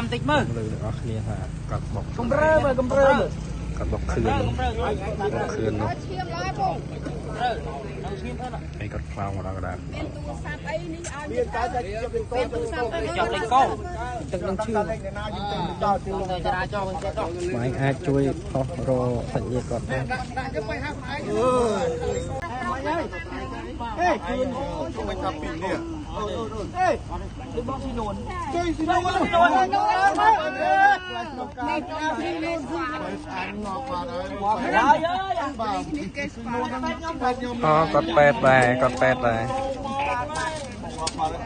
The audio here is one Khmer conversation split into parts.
ចាំតិចមើល លើទាំងអស់គ្នាថាគាត់បុក កំរើមើលកំរើ គាត់បុកខឿនបុកខឿននោះ ឈាមឡើយបង ត្រូវនៅឈាមទៅ ហើយគាត់ផ្លោងមកដល់កណ្ដាល មានទូរស័ព្ទអីនេះឲ្យមានតែមានទូរស័ព្ទអី ចាប់លេខកោទឹកនឹងឈឺទៅចរាចរណ៍វិញចេះដល់ បងឯងអាចជួយផុសរសាច់ញាតិគាត់ផង មិនថាពីនេះ ដូចបងស៊ីនួន ជួយស៊ីនួន ស៊ីនួន នេះនេះនេះស្វា អានងប់បាត់ហើយ ហើយអើយ បាទ នេះគេស្វា ខ្ញុំបែបខ្ញុំ អូគាត់ពេទ្យដែរគាត់ពេទ្យដែរ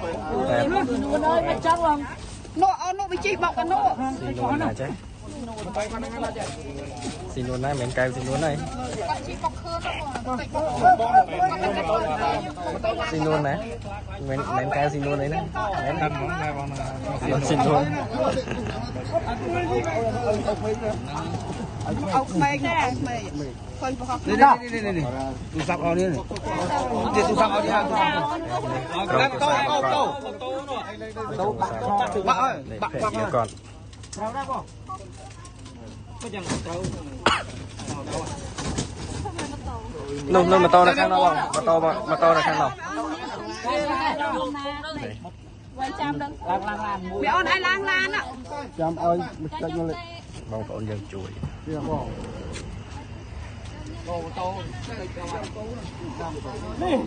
ពេទ្យ នួនអើយមិនចឹងបង នោះអូននោះវាជីបុកអានោះ ស៊ីនួនណាចេះស៊ីនួនណាមិនមែនកែវស៊ីនួនទេ គាត់ជីបុកខឿនទៅបង ស៊ីនួនណាមិនមែនកែវស៊ីនួនអីណាមិនដឹងហ្មងដែរបងស៊ីនួន អោក្មេងអោក្មេងឃើញបោះ នេះនេះនេះនេះទូរស័ព្ទអស់នេះនេះទូរស័ព្ទអស់នេះហើយ ក្រុម តោ ទូ តោតោ បាក់ បាក់ហើយ បាក់បាក់គាត់ ត្រូវដែរបងក៏យ៉ាងត្រូវ នោះនោះម៉ូតូនៅខាងនោះបងម៉ូតូម៉ូតូនៅខាងនោះ ໄວចាំដឹង ឡើងឡើងឡានមួយ វាអូនឲ្យឡើងឡាន ចាំឲ្យមួយចុចមកលេខ បងប្អូនយើងជួយ វាបង នេះ